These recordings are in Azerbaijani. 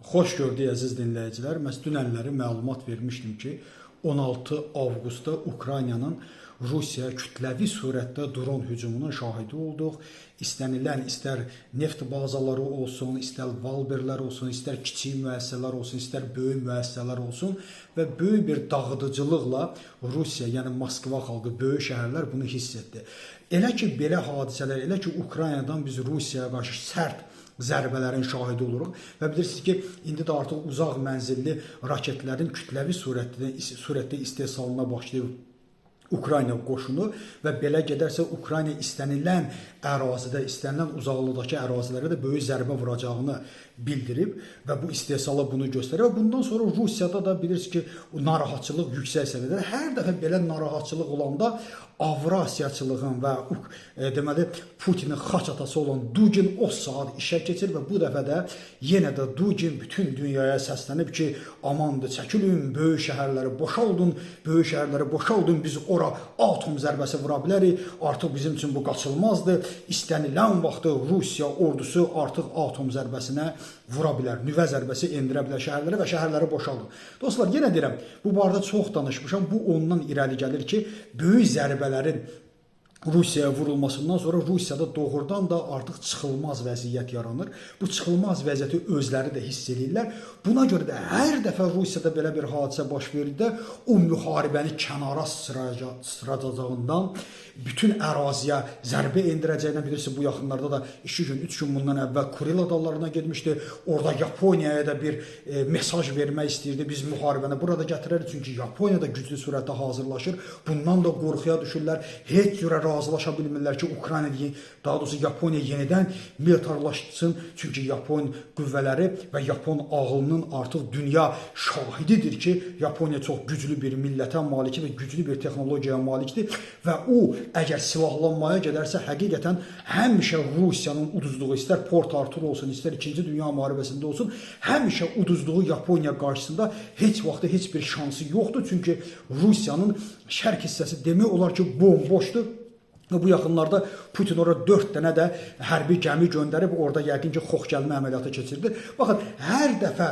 Xoş gördük əziz dinləyicilər. Məhz dünənləri məlumat vermişdim ki, 16 avqustda Ukraynanın Rusiyaya kütləvi surətdə dron hücumunun şahidi olduq. İstənilən istər neft bazaları olsun, istər valberlər olsun, istər kiçik müəssisələr olsun, istər böyük müəssisələr olsun və böyük bir dağıdıcılıqla Rusiya, yəni Moskva xalqı, böyük şəhərlər bunu hiss etdi. Elə ki belə hadisələr, elə ki Ukraynadan biz Rusiyaya qarşı sərt zərbələrin şahidi oluruq və bilirsiniz ki, indi də artıq uzaq mənzilli raketlərin kütləvi surətdə istehsalına başlayıb Ukrayna qoşunu və belə gedərsə Ukrayna istənilən ərazidə, istənilən uzaqlıqdakı ərazilərə də böyük zərbə vuracağını bildirib və bu istehsala bunu göstərir və bundan sonra Rusiyada da bilirsiniz ki, narahatçılıq yüksək səviyyədədir. Hər dəfə belə narahatçılıq olanda Avrasiyaçılığın və deməli Putinin xaç atası olan Dugin o saat işə keçir və bu dəfə də yenə də Dugin bütün dünyaya səslənib ki, amandır, çəkilin, böyük şəhərləri boşaldın, böyük şəhərləri boşaldın, biz ora atom zərbəsi vura bilərik, artıq bizim üçün bu qaçılmazdır. İstənilən vaxtı Rusiya ordusu artıq atom zərbəsinə vura bilər, nüvə zərbəsi endirə bilər şəhərlərə və şəhərləri boşaldın. Dostlar, yenə deyirəm, bu barədə çox danışmışam. Bu ondan irəli gəlir ki, böyük zərbələrin Rusiyaya vurulmasından sonra Rusiyada doğrudan da artıq çıxılmaz vəziyyət yaranır. Bu çıxılmaz vəziyyəti özləri də hiss eləyirlər. Buna görə də hər dəfə Rusiyada belə bir hadisə baş verdikdə o müharibəni kənara sıçrayacağından, bütün əraziyə zərbə endirəcəyindən, bilirsiniz, bu yaxınlarda da 2 gün, 3 gün bundan əvvəl Kuril adalarına getmişdi. Orada Yaponiyaya da bir mesaj vermək istəyirdi. Biz müharibəni burada gətirərik, çünki Yaponiya da güclü sürətdə hazırlaşır. Bundan da qorxuya düşürlər. Heç cürə razılaşa bilmirlər ki, Ukrayna, daha doğrusu Yaponiya yenidən militarlaşsın. Çünki Yapon qüvvələri və Yapon ağlının artıq dünya şahididir ki, Yaponiya çox güclü bir millətə malikdir və güclü bir texnologiyaya malikdir və o əgər silahlanmaya gedərsə, həqiqətən həmişə Rusiyanın uduzduğu, istər Port Arthur olsun, istər 2-ci Dünya müharibəsində olsun, həmişə uduzduğu Yaponiya qarşısında heç vaxt heç bir şansı yoxdur. Çünki Rusiyanın şərq hissəsi demək olar ki, bomboşdur. Və bu yaxınlarda Putin ora 4 dənə də hərbi gəmi göndərib, orada yəqin ki, xox gəlmə əməliyyatı keçirdi. Baxın, hər dəfə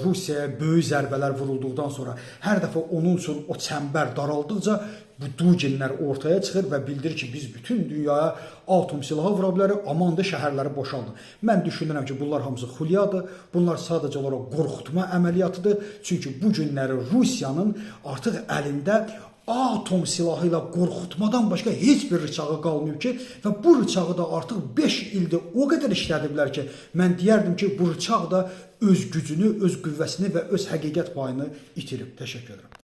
Rusiyaya böyük zərbələr vurulduqdan sonra, hər dəfə onun üçün o çəmbər daraldıqca bu Duginlər ortaya çıxır və bildirir ki, biz bütün dünyaya atom silahı vura bilərik, aman da şəhərləri boşaldın. Mən düşünürəm ki, bunlar hamısı xülyadır. Bunlar sadəcə olaraq qorxutma əməliyyatıdır. Çünki bu günləri Rusiyanın artıq əlində atom silahı ilə qorxutmadan başqa heç bir rıçağı qalmayıb ki, və bu rıçağı da artıq 5 ildir o qədər işlədiblər ki, mən deyərdim ki, bu rıçaq da öz gücünü, öz qüvvəsini və öz həqiqət payını itirib. Təşəkkür edirəm.